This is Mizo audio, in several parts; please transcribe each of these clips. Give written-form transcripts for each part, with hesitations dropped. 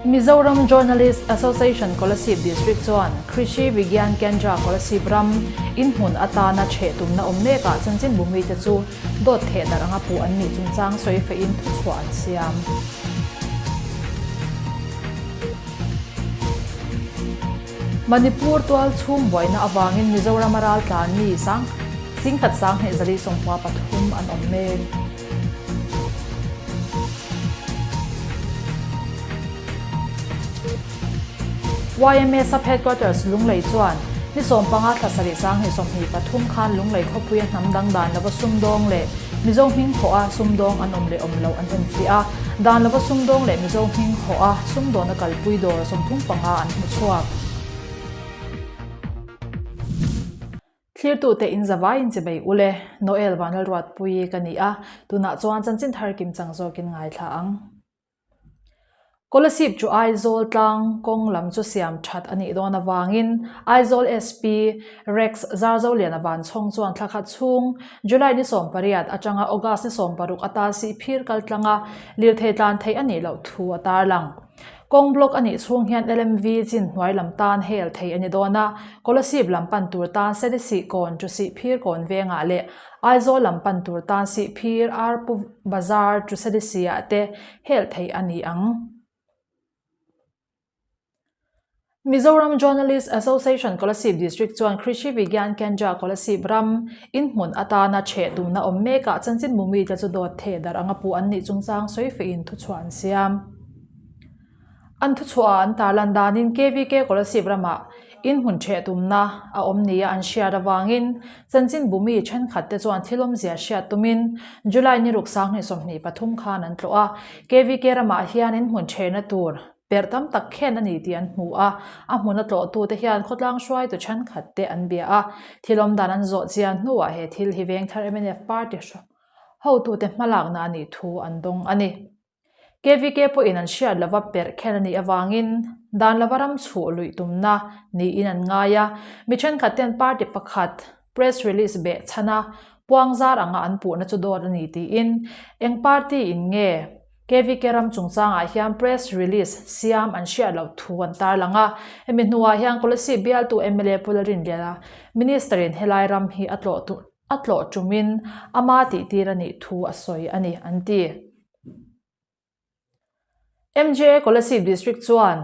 Mizoram Journalist Association Kolasib District chuan Krishi Vigyan Kendra Kolasib ram in hmun atana chheh tumna awm mekah chanchinbu mite chu dawt theh darh anga puh an nih chungchang sawi fehin thuchhuah an siam. Manipur tual chhung buaina avangin Mizoram a raltlan mi sang singkhat sanghnih zali 93 an awm mek. Yma Sub Headquarters Lunglei chuan ni 15 thla sarih 2023 khan Lunglei khawpuia hnam dang dan lova sumdawng leh Mizo hming hawh a sumdawng an awm leh awm loh an enfiah a, dan lova sumdawng leh Mizo hming hawh a sumdawna kalpui dawr 35 an hmu chhuak. Thlirtute in zavaiin chibei ule, Noel Vanlalruatpuii ka ni a, tunah chuan chanchin thar kim chang zawkin ngaithla ang. Kolasib chu Aizawl tlang kawng lam chu siam that a nih dawn avangin Aizawl SP Rex Zarzoliana Vanchhawng chuan thla khat chhung July ni 18 atanga August ni 16 ata Sihphir kal tlanga lirthei tlan theih a nih loh thu a tarlang. Kawng block a nih chhung hian LMV chin hnuai lam tan hel thei a ni dawn a, Kolasib lam pan tur tan Sedisih kawn chu Sihphir kawn vengah leh Aizawl lam pan tur tan Sihphir Arpu Bazar chu Sedisih ah te hel theih a ni ang. Mizoram Journalist Association Kolasib District chuan Krishi Vigyan Kendra Kolasib ram in hmun atana chheh tumna awm mekah chanchinbu mite chu dawt theh darh anga puh an nih chungchang sawi fehin thuchhuah an siam. An thuchhuah an tarlan danin KVK Kolasib ramah in hmun chheh tumna a awm nia an hriat avangin chanchinbu mi thenkhat te chuan thil awmzia hriat tumin July ni ruk 2023 khan an tlawh a. KVK ramah hian in hmun chhehna tur perh tam tak khen a ni tih an hmu a, a hmuna tlawhtute hian khawtlang hruaitu thenkhat te an bia a, thil awm dan an zawh chian hnuah he thil hi Vengthar mnf party hotute hmalakna a nih thu an dawng a ni. KVK pawhin an hriat lova perh khen a nih avangin dan lova ram chhuh luih tumna niin an ngai a, mi thenkhat ten party pakhat press release beh chhan a, puang zar anga an puhna chu dawt a ni tiin eng party in nge KVK ram chungchangah hian press release siam an hriat loh thu an tarlang a, hemi hnuah hian Kolasib bialtu mla Pu Lalrinliana Minister in helai ram hi a tlawh a tlawh tumin ama tihtir a nih thu a sawi a ni an ti. MJA Kolasib District chuan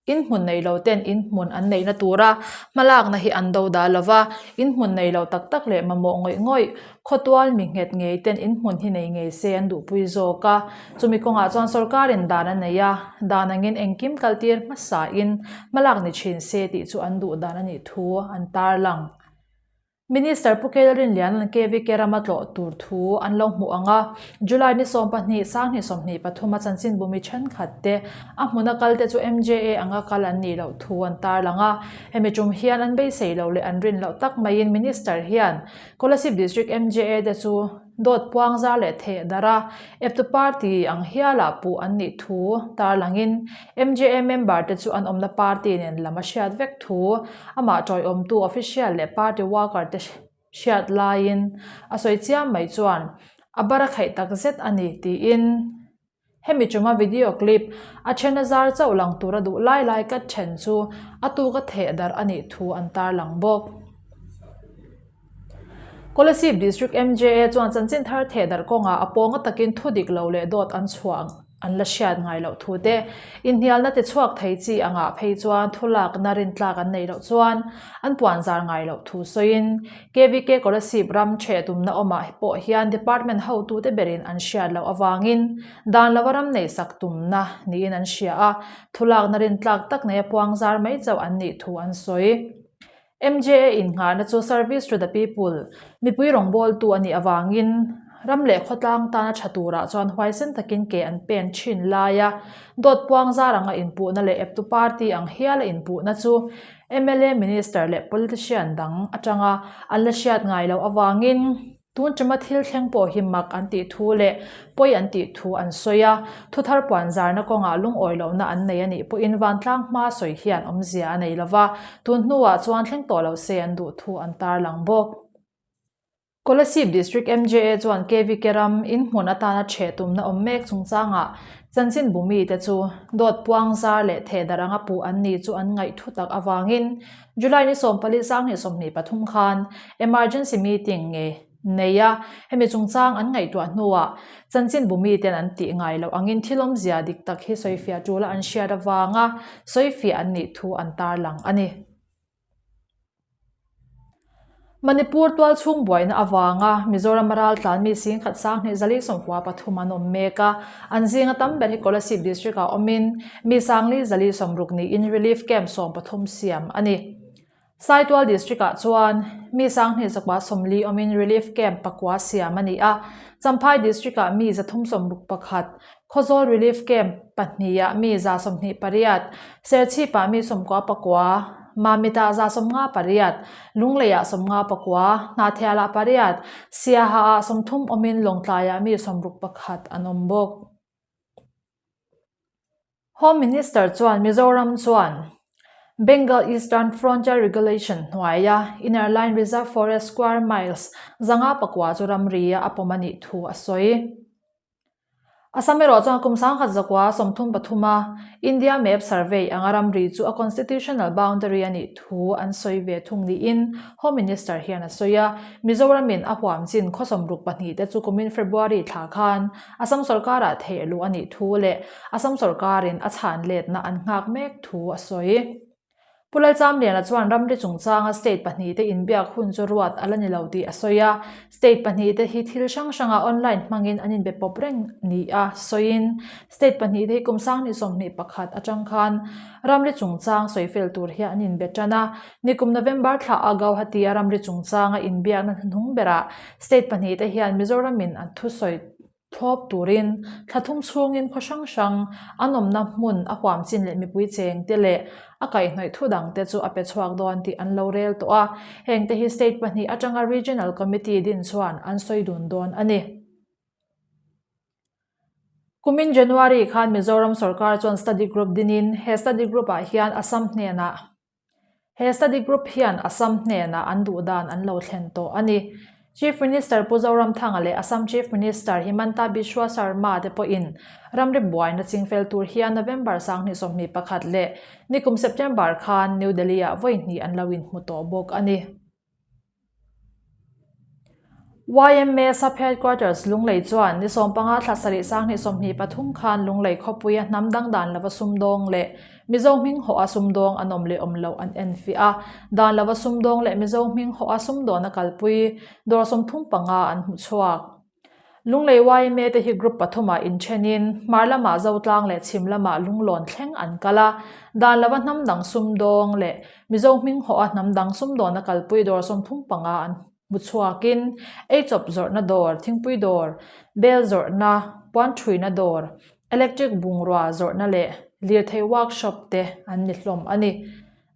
In hmun nei lo ten in hmun an neihna tura hmalakna hi an do dah lo va, in hmun nei lo tak tak leh mamawh ngawih ngawih khawtual mi nghet ngei ten in hmun hi nei ngei se an duhpui zawk a. Chumi kawngah chuan sorkarin dan a nei a, dan angin engkim kaltir hmasain hmalak ni thin se tih chu an duh dan a nih thu an tarlang. Minister Pu Kela Rinliana'n KVK rama tlawh tur thu an lo hmuh ang a, July ni 12, 2023 a chanchinbu mi thenkhat te a hmuna kal te chu MJA anga kal an nih loh thu an tarlang a. Hemi tum hian an beisei loh leh an rin loh tak maiin Minister hian Kolasib District MJA te chu dawt puang zar leh theh darh a, eptu party ang hialah puh an nih thu tarlangin MJA member te chu an awmna party nen lam a hriat vek thu amah tawiawmtu official leh party worker te hriat laiin a sawi chiam mai chuan a bar a khaih tak zet a ni tiin Hemi chunga video clip a then a zar chauh lang tura duh lai lai ka then chu a tuka theh darh a nih thu an tarlang bawk. Kolasib District MJA chuan chanchin thar theh darh kawngah a pawnga takin thu dik lo leh dawt an chhuah an la hriat ngai loh thu te, inhnialna ti chhuak thei chi angah phei chuan thu lakna rintlak an neih loh chuan an puan zar ngai loh thu sawiin KVK Kolasib ram chheh tumna awmah pawh hian department hotute berin an hriat loh avangin dan lova ram neihsak tumna niin an hria a, thulakna rintlak tak neia puang zar mai chauh an nih thu an sawi. MJA innghahna chu Service to the People, mipui rawngbawltu a nih avangin ram leh khawtlang tana tha turah chuan huaisen takin ke an pen thin laia dawt puang zar anga inpuhna leh eptu party ang hiala inpuhna chu mla, Minister leh politician dang atanga an la hriat ngai loh avangin tun tuma thil thleng pawh hi mak an tih thu leh pawi an tih thu an sawi a, thuthar puan zarna kawngah lungawi lohna an nei a nih pawhin vantlang hma sawi hian awmzia a nei lova, tun hnuah chuan thleng tawh lo se an duh thu an tarlang bawk. Kolasib District MJA chuan KVK ram in hmun atana chhe tumna awm mek chungchangah chanchinbu mite chu dawt puang zar leh thehdarh anga puh an ni chu an ngaih thu tak avangin July ni 14 2023 khan emergency meeting nge nei a, hemi chungchang an ngaihtuah hnuah chanchinbu miten an tih ngai loh angin thil awmzia dik tak hi sawifiah tula an hriat avanga sawifiah an nih thu an tarlang a ni. Manipur tualchhung buaina avanga Mizoram a raltlan mi singkhat sanghnih zali sawmhua pathum an awm mek a, an zinga tam ber hi Kolasib District ah awmin mi sangli zali sawmruk niin Relief Camp 13 siam a ni. Saitual District ah chuan mi sanghnih zakua 40 awmin Relief Camp pakua siam a ni a, Champhai District ah mi 361, Khawzawl Relief Camp pahnih ah mi 28, Serchhip ah mi 99, Mamit-ah 58, Lunglei-ah 59, Hnahthial-ah pariat, Siaha-ah 30 awmin Lawngtlai-ah mi 61 an awm bawk. Home Minister chuan Mizoram chuan Bengal Eastern Frontier Regulation hnuaia Inner Line Reserve Forest square miles 509 chu ramri-a a pawm a nih thu a sawi. Assam erawh chuan kum 1933 a India Map Survey anga ramri chu a constitutional boundary a nih thu an sawi ve thung niin Home Minister hian a sawi a. Mizoramin a huam chin khaw 62 te chu kumin February thla khan Assam sorkarah theih luh a nih thu leh Assam sorkarin a chhan letna an nghak mek thu a sawi. Pu Lalchamliana chuan ramri chungchanga state pahnihte inbiak hun chu ruat a la ni lo tih a sawi a, state pahnihte hi thil hrang hranga online hmangin an inbe pawp reng ni a sawiin, state pahnihte hi kum 2021 atang khan ramri chungchang sawi fel tur hian an inbe tan a, nikum November thla a Gauhati a ramri chungchanga inbiakna hnuhnung berah state pahnihte hian Mizoramin an thusawi Thlawp turin thla thum chhungin khaw hrang hrang an awmna hmun a huam chin leh mipui cheng te leh a kaihhnawih thu dang te chu a pe chhuak dawn tih an lo rel tawh a, heng te hi state pahnih atanga Regional Committee din chuan an sawi dun dawn a ni. Kumin January khan Mizoram sorkar chuan study group dinin he study group ah hian Assam hnenah He study group hian Assam hnenah an duh dan an lo thlen tawh a ni. Chief Minister Pu Zoramthanga leh Assam Chief Minister Himanta Biswa Sarma te pawhin ramri buaina chingfel tur hian November 2021 leh nikum September khan New Delhi-ah vawi hnih an lo inhmu tawh bawk a ni. Yma Sub Headquarters Lunglei chuan ni 15 thla sarih 2023 khan Lunglei khawpuia hnam dang dan lova sumdawng leh Mizo hming hawh a sumdawng an awm leh awm loh an enfiah a, dan lova sumdawng leh Mizo hming hawh a sumdawn a kalpui dawr 35 an hmu chhuak. Lunglei yma te hi group pathumah inthenin hmar lamah Zotlang leh chhim lamah Lunglawn thleng an kal a, dan lova hnam dang sumdawng leh Mizo hming hawh a hnam dang sumdawna kalpui dawr 35 an hmu chhuakin eichawp zawrhna dawr, thingpui dawr, bel zawrhna, puan thuina dawr, electric bungrua zawrhna leh lirthei workshop te an ni hlawm a ni.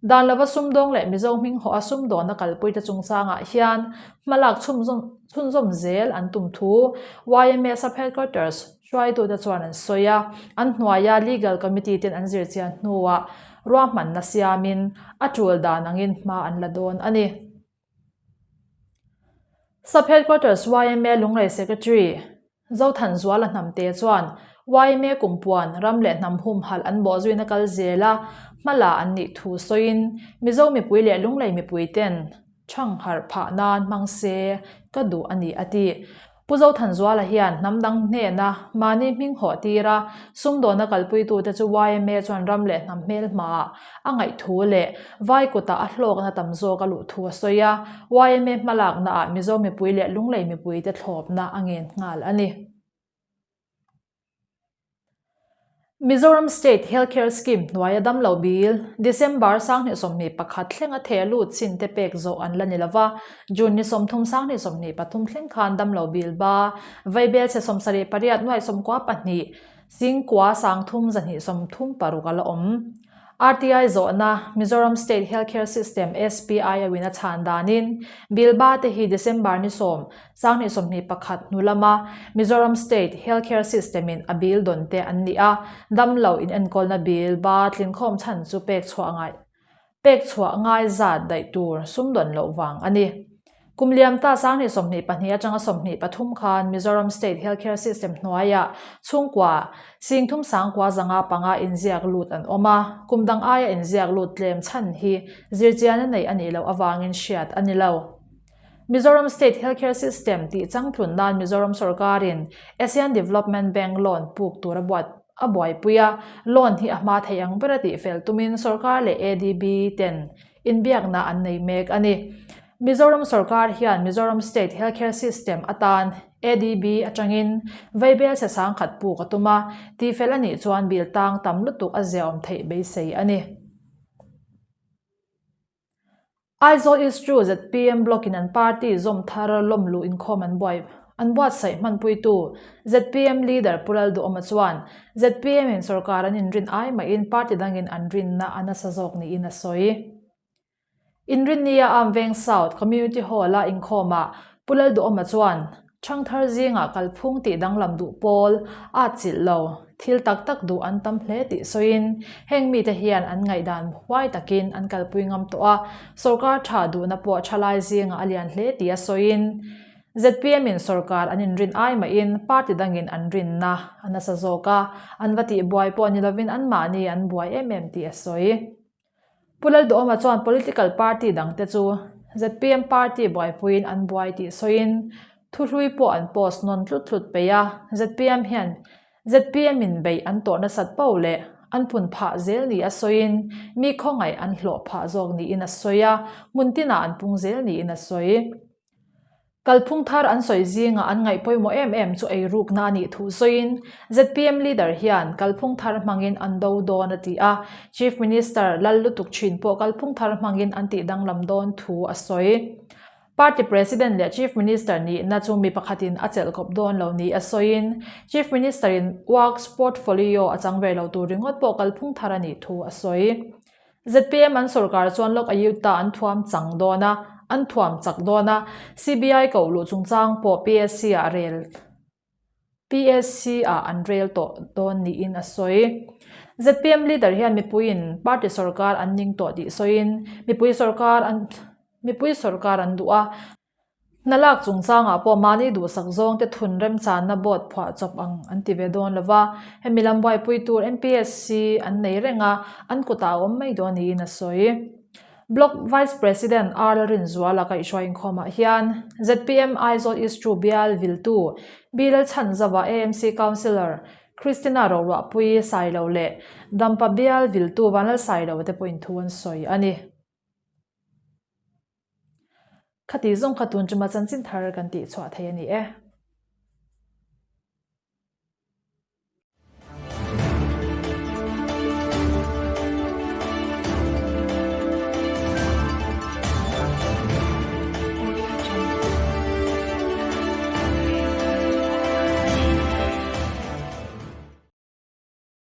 Dan lova sumdawng leh Mizo hming hawh a sumdawna kalpuite chungchangah hian hmalak chhunzawm zel an tum thu yma Sub-Headquarters hruaitute chuan an sawi a, an hnuaia Legal Committee ten an zirchian hnuah ruahmanna siamin a tul dan angin hma an la dawn a ni. Sub-Headquarters yma Lunglei Secretary Zothanzuala Hnamte chuan yma kumpuan ram leh hnam humhalh an bawhzuina kal zel a, hmala an nih thu sawiin Mizo mipui leh Lunglei mipui ten thangharh phah nan hmang se ka duh a ni a ti. Pu Zothanzuala hian hnam dang hnena mahni hming hawh tir a, sumdawna kalpuitute chu yma chuan ram leh hnam hmel hmaah a ngaih thu leh vai kutah a hlawkna tam zawk a luh thu a sawi a, yma hmalaknaah Mizo mipui leh Lunglei mipuite thlawpna a ngen nghal a ni. Mizoram State Health Care Scheme hnuaia damlo bil December 2021 thlenga theh lut chin te pek zawh an la ni lova, June ni 30 2023 thleng khan damlo bil ba vaibel chhe 78 nuai 92 Singkua 3 236 a la awm. RTI zawhna Mizoram State Health Care System SPI a win a chhan danin bill ba te hi December ni 10 2021 hnu lama Mizoram State Health Care System in a bill dawn te an ni a, damlo inenkawlna bill ba tlinkhawm chhan chu pek chhuah ngai pek chhuah ngai zat daih tur sum dawn loh vang a ni. Kum liam ta 2022 atanga 23 khan Mizoram State Healthcare System hnuaiah chhungkua sing thum sangkua zanga panga inziak lut an awm a, kum dang aia inziak lut tlem chhan hi zirchian a neih a nih loh avangin hriat a ni lo. Mizoram State Healthcare System tih changtlun nan Mizoram sorkarin Asian Development Bank loan puk tur a buat a buaipui a, loan hi a hma thei ang ber a tihfel tumin sorkar leh ADB ten inbiakna an nei mek a ni. Mizoram sorkar hian Mizoram State Healthcare System atan ADB atangin vaibel chhe sangkhat puk a tum a, tihfel a nih chuan bill tang tam lutuk a ziaawm theih beisei a ni. Aizawl East Ru zpm Block in an party zawm thar lawm luh inkhawm an buai an buatsaih hmanpuitu zpm Leader Pu Lalduhawma chuan zpm in sorkar an inrin ai mahin party dangin an rinna a nasa zawk niin a sawi. Inrinnia Amveng South Community Hall-a inkhawmah Pu Lalduhawma chuan Thangthar zingah kalphung tih danglam duh pawl a chilh lo, thil tak tak duh an tam hle tih sawiin heng mite hian an ngaihdan huai takin an kalpui ngam tawh a, sorkar tha duhna pawh thalai zingah a lian hle tih a sawiin zpm in sorkar an inrin ai mahin party dangin an rinna a nasa zawk a, an va tihbuai pawh ni lovin anmahni an buai em em tih a sawi. Pu Lalduhawma chuan political party dangte chu zpm party buaipuiin an buai tih sawiin thuhlui pawh an post nawn tlut tlut peih a, zpm hian zpm in beih an tawh nasat poh leh an phun phah zel ni a sawiin mi khawngaih an hlawh phah zawk niin a sawi a, hmun tinah an pung zel niin a sawi. Kalphung thar an sawi zingah an ngaih pawimawh em em chu eirukna a nih thu sawiin zpm leader hian kalphung thar hmangin an do dawn a ti a, Chief Minister lal lutuk thin pawh kalphung thar hmangin an tih danglam dawn thu a sawi. Party President leh Chief Minister nihna chu mi pakhatin a chelh kawp dawn lo ni a sawiin Chief Minister in Works portfolio a chang ve lo tur ringawt pawh kalphung thar a nih thu a sawi. Zpm an sorkar chuan Lok Ayukta an thuam chang dawn a, an thuam chak dawn a, CBI koh luh chungchang pawh PSC ah rel PSC ah an rel tawh dawn niin a sawi. Zpm leader hian mipuiin party sorkar an ning tawh tih sawiin mipui sorkar an mipui sorkar an duh a, Hna lak chungchangah pawh mahni duhsak zawngte thun remchanna board phuah chawp ang an ti ve dawn lo va, hemi lam buaipui tur MPSC an nei reng a, an kutah a awm mai dawn niin a sawi. Block Vice President R Lalrinzuala kaihhruai inkhawmah hian zpm Aizawl East Ru bial viltu B Lalchhanzova AMC Councillor Christina Roruahpui Sailo leh Dampa bial viltu Vanlalsailo te pawhin thu an sawi a ni. Khati zawng kha tun chuma chanchin thar kan tih chhuah thei a ni e.